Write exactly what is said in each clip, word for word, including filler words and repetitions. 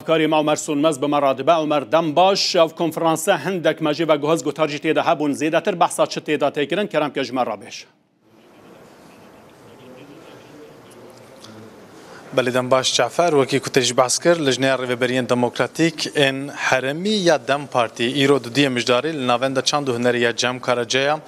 Karê me Omer Sönmez bi me re dibe. Omer, dem baş. Ev konferanse hindek me jê ve guhez guhtar jî tê de hebûn. Zêdetir behsa çi tê de tê kirin? Kerem ke ji me re bêje. Belê, dem baş Cafer, wekî ku te jî behs kir, Lijneya Rêveberiyên Demokratîk ên Herêmî ya dem Partî îro dudiyê mijdarî li Navenda Çand û Hunerê ya Cem Karaca ya,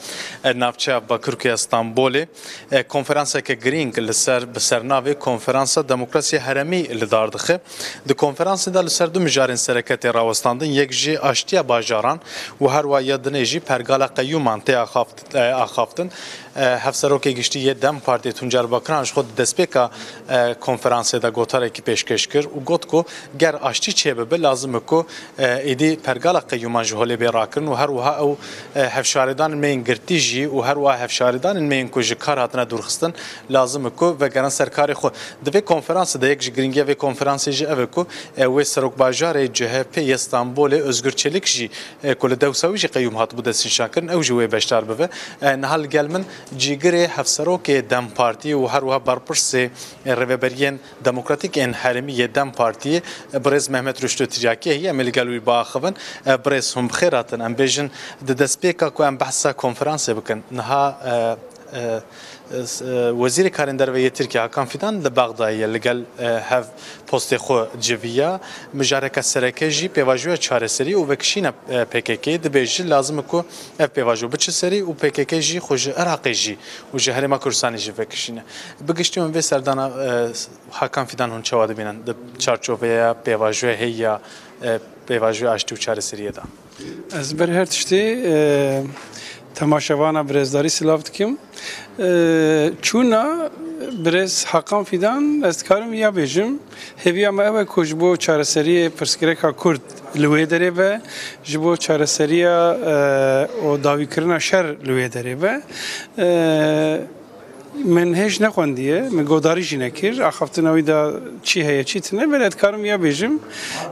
e, navçeya Bakurkê ya Stenbolê, e, konferanseke girîng li ser, bi sernavê Konferansa Demokrasiyê Herêmî li dar dixe. Di konferansê de li ser du mijarên sereke tê rawestandin, yek jî aştiya bajaran û her wa ya dinê jî pergala qeyûman tê axaft-, e, axaftin. E, Hevserokê Giştî yê dem Partiyê Tuncer Bakiran ji xwe di destpêka, e, konferansê de gotarekî pêşkêş kir û got ku ger aştî çêbibe, lazim e ku, e, êdî pergala qeyûman ji holê bê rakirin û her wiha ew, e, hevşaredanên me yên girtî jî û her wiha hevşaredanên me yên ku ji kar hatine dûrxistin, lazim e ku vegerin ser karê xwe. Di vê konferansê de yek ji girîngiya vê konferansê jî ev e ku, e, wê serokbajarê C H P yê Stenbolê Özgür Çelik jî, e, ku li dewsa wî jî qeyûm hatibû destnîşankirin, ew jî wê beşdar bibe. E, niha li gel min cîgirê hevserokê dem Partî û her wiha berpirsê, e, rêveberiyên demokratîk ên herêmî yê dem Partiyê, e, birêz Mehmet Ruştû Tiryakî heye, em ê li gel wî biaxivin. E, birêz, hûn bi xêr hatin. Em bêjin di destpêka ku em behsa konferansê bikin, niha, e, e, e, s-, e, Wezîrê Karên Derve yê Tirkiye Hakan Fidan li Bexdayê ye, li gel, e, hev postê xwe civiya. Mijareke sereke jî pêvajoya çareserî û vekişîna, e, P K K dibêje, lazim e ku ev pêvajo biçe serî û P K K jî xwe ji Iraqê jî û ji Herêma Kurdistanê jî vekişîne. Bi giştî hûn vê serdana, e, Hakan Fidan hûn çawa dibînin di çarçoveya pêvajoya hêya, e, pêvajoya aştî û çareseriyê de? Ez ber her tiştî, e, temaşevana birêzdarî silav dikim. E, çûna birêz Hakan Fidan, ez dikarim ya bêjim. Hêviya me ew e ku ji bo çareseriyê pirsgirêka Kurd li wê derê be, ji bo çareseriya, e, û dawîkirina şer li wê derê be. E, Min hêj nexwendiye, min godarî jî nekir. Axaftina wî de çi heye, çi tune, belê dikarim ya bêjim.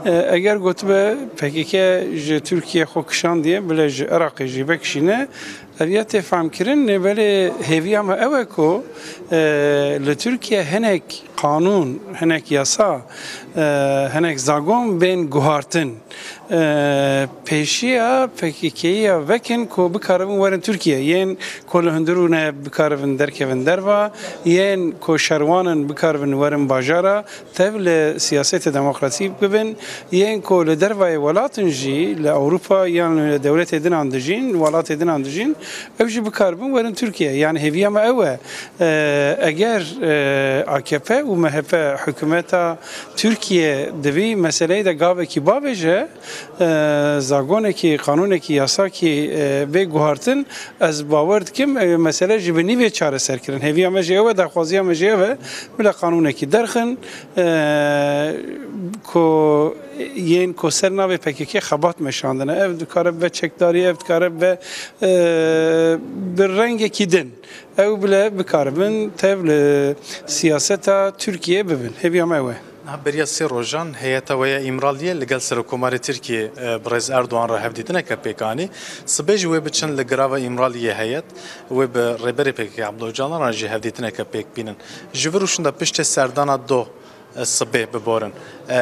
E, eger gotibe P K K ji Tirkiye xwe kişandiye, bile ji Iraqê jî vekişîne, ev ya tê fehmkirin, belê hêviya me ew e ku, e, li Tirkiye hinek qanûn, hinek yasa, e, hinek zagon bên guhartin. E, pêşiya P K K'yê ya vekin ku bikaribin werin Tirkiye. Yên ku li hundirû ne bikaribin derkevin derva, yên ku şerwan in bikaribin werin bajara, tev li siyasetê demokratîk bibin, yên ku li dervayê welatin jî, li Ewropa yan li dewletê dinan dijîn, welatê dinan dijîn, ew jî bikaribin werin Tirkiye. Yani hêviya me ew e. E, eger, e, A K P û M H P hikûmeta Tirkiye di vî meseleyê de gavekî bavêje, e, zagonekî, qanûnekî, yasakî, e, bê guhartin, ez bawer dikim, e, mesele jî bi nîvê çareser kirin. Hêviya me jî ew e, daxwaziya me jî ew e, bila qanûnekî derxin, e, ku yên ku ser navê P K K xebat meşandine. Ev dikare bibe çekdarî, ev dikare bibe, e, bi rengekî din. Ew bile bikaribin tev li siyaseta Tirkiye bibin. Hêviya me ew e. Niha beriya sê rojan heyeta we ya Îmraliyê li gel Serokkomarê Tirkiyê, e, birêz Erdogan re hevdîtineke pêk anî. Sibê jî wê biçin li girava Îmraliyê heyet, wê bi Rêberê P K K Abdullah Ocalan re jî hevdîtineke pêk bînin. Ji vir û şûnda piştê serdana do, e, sibê biborin. E,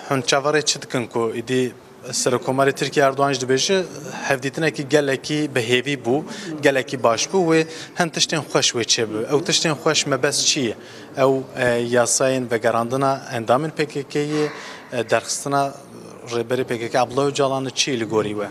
hûn çaverê çi dikin ku îdî Serokkomarê Tirkiye Erdogan jî dibêje, hevdîtinekî gelekî bi hêvî bû, gelekî baş bû, wê hin tiştên xweş wê çêbibe. Ew tiştên xweş mebest çi ye? Ew, e, yasayên vegerandina endamên P K K'yê, e, derxistina Rêberê P K K Abdullah Ocalan çi ye li gorî we?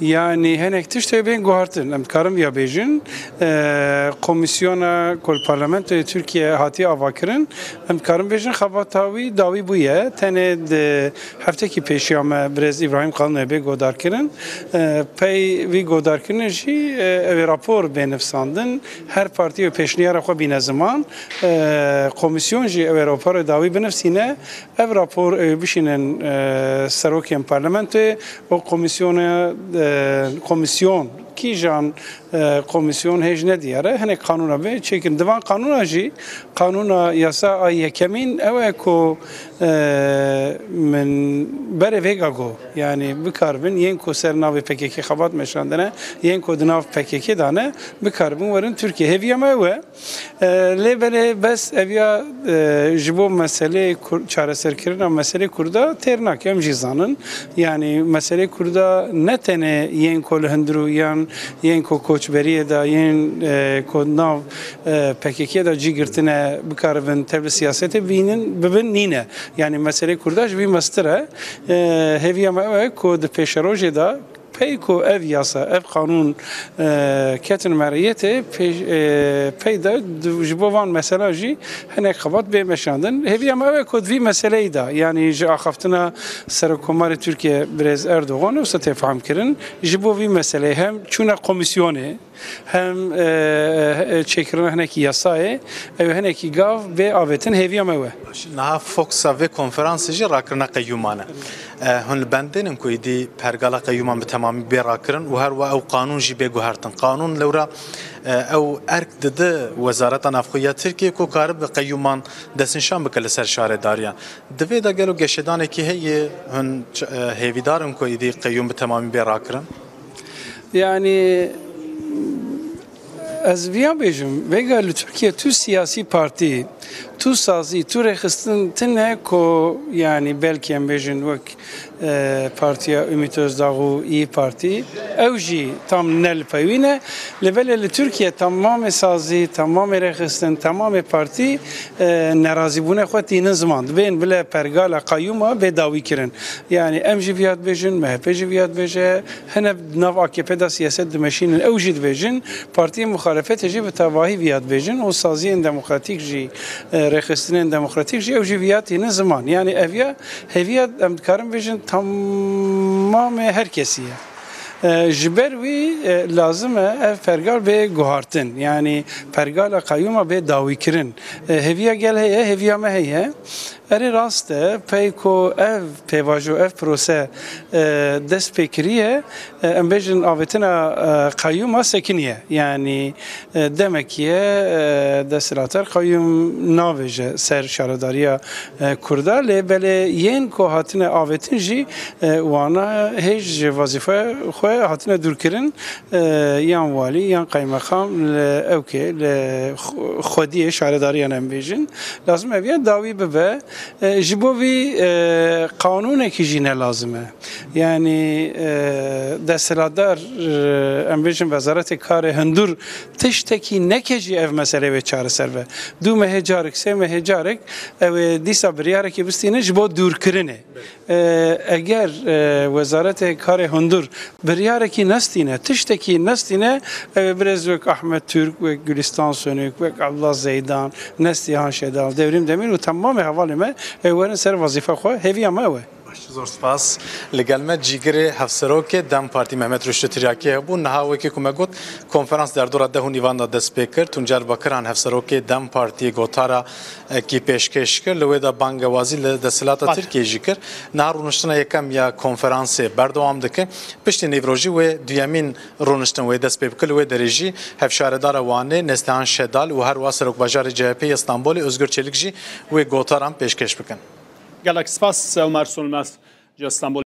Yani hinek tiştê bên guhartin. Em dikarin viya bêjin. E, komîsyona ku li Parlamentoyê Tirkiye hatiye avakirin, em dikarin bêjin xebata wî dawî bûye. Tenê di heftekî pêşiya me birêz Îbrahîm Kalinoyê bê godarkirin. E, pey vî godarkirinê jî, e, ew ê rapor bê nivsandin. Her partî wê pêşniyara xwe bîne ziman. E, komîsyon jî ew ê raporê dawî binivsîne. Ev rapor, e, bişînin, e, serokên parlamentoyê û komîsyona, e, komîsyon kîjan, E, komîsyon hêj nediyar e, hinek qanûna bê çêkirin. Di van qanûna jî, qanûna yasa a yekemîn ew e ku, e, min berê vêga got. Yanî bikaribin yên ku ser navê P K K xebat meşandine, yên ku di nav P K K de ne, bikaribin werin Tirkiye. Hêviya me ew e. E, lê belê bes eviya, e, ji bo meseleyê Kur-, çareserkirina meseleyê Kurda têr nake, em jî zanin. Yanî meseleyê Kurda ne tenê yên ku li hundir û yan yên ku koçberiyê de, yên, e, ku nav, e, P K K de cî girtine, bikaribin tev li siyasetê bînin, bibin, nîne. Yanî meseleyê Kurda ji vî mestir e. E, hêviya me ew e ku di pêşerojê de pey ku ev yasa, ev qanûn, e, ketin meriyetê, pê-, e, pey de di-, ji bo van mesela jî hinek xebat bê meşandin. Hêviya me ew e ku di vî meseleyê de, yanî ji axaftina Serokkomarê Tirkiye Birêz Erdogan, wisa tê fehm kirin, ji bo vî meseleyê hem çûne komîsyonê, hem, e, e, çêkirina hinekî yasayê, ew hinekî gav bê avêtin, hêviya me ew e. Niha fokusa vê konferansê jî rakirina qeyûman e. E, hûn li bendê nin ku êdî pergala qeyûman bi temamî bê rakirin û her wiha ew qanûn jî bê guhertin. Qanûn lewra, e, ew erk dide Wezareta Navxwe ya Tirkiyê ku karibe qeyûman destnîşan bike li ser şaredariyan. Di vê de gelo geşedanekî heye, hûn ç-, e, hêvîdar in ku êdî qeyûm bi temamî bê rakirin? Yanî ez viya bêjim, vêga li Tirkiye tu siyasî partî, tu sazî, tu rêxistin tine ku, yanî belkî em bêjin wek, e, Partiya Ümit Özdağ û İYİ Parti, ew jî tam ne li pey wî ne. Lê belê li Tirkiye temamê sazî, temamê rêxistin, temamê partî, e, nerazîbûnê xwe tînin ziman. Dibên bile pergala qeyûma bê dawî kirin. Yanî em jî viya dibêjin, M H P jî viya dibêje, hene di nav A K P de siyaset dimeşînin, ew jî dibêjin, partiyên muxalefetê jî bi tevahî viya dibêjin û saziyên demokratîk jî, e, rêxistinên demokratîk jî ew jî viya tînin ziman. Yanî ev ya hêviya em dikarin bêjin temamê her kesî ye. E, ji ber wî, e, lazim e ev pergal bê guhartin. Yanî pergala qeyûma bê dawîkirin. E, hêviya gel heye, hêviya me heye. Erê rast e, pey ku ev pêvajo, ev prose, e, dest pê kiriye, e, em bêjin avêtina, e, qeyûma sekiniye. Yanî, e, demekî ye, e, desthilatdar qeyûm navêje ser şaredariya, e, Kurda, lê belê yên ku hatine avêtin jî, e, wana hêj ji wezîfeya xwe hatine dûrkirin, e, yan walî, yan qeymeqam li ewkê, li xwe-, xwediyê şaredariyan em bêjin. Lazim e viya dawî bibe. E, ji bo vî, e, qanûnekî jî ne lazim e. Yanî, e, desthilatdar, e, em bêjin Wezaretê Karê Hundur tiştekî neke jî ev meseleyê wê çareser be. Du mehê carik, sê mehê carik ew ê dîsa biryarekê bistîne ji bo dûrkirinê. E, eger, e, Wezaretê Karê Hundur biryarekî nestîne, tiştekî nestîne, ew ê birêz wek Ahmet Türk, wek Gülistan Sönük, wek Abdullah Zeydan, Neslihan Şedal, Devrim Demir û temamê hevalê me, ew werin ser wezîfa xwe, hêviya me ew e. Baş, zor spas. Li gel me cîgirê Hevserokê DEM Partî Mehmet Ruştî Tiryakî hebû. Niha wekî ku me got, konferans derdora deh û nîvan de dest pê kir. Tuncer Bakiran, Hevserokê DEM Partiyê, gotara, e, kî pêşkêş kir. Li wê de bangewazî li desthilata Tirkiyê jî kir. Niha rûniştina yekem ya konferansê berdewam dike. Piştî nîvrojî wê duyemîn rûniştin wê dest pê bike. Li wê derê jî hevşaredara Wanê Neslihan Şedal û her wiha serokbajarê C H P yê Stenbolê Ozgur Çelik jî wê gotaran pêşkêş bikin. Gelek spas, Omer Sönmez ji Stenbolê.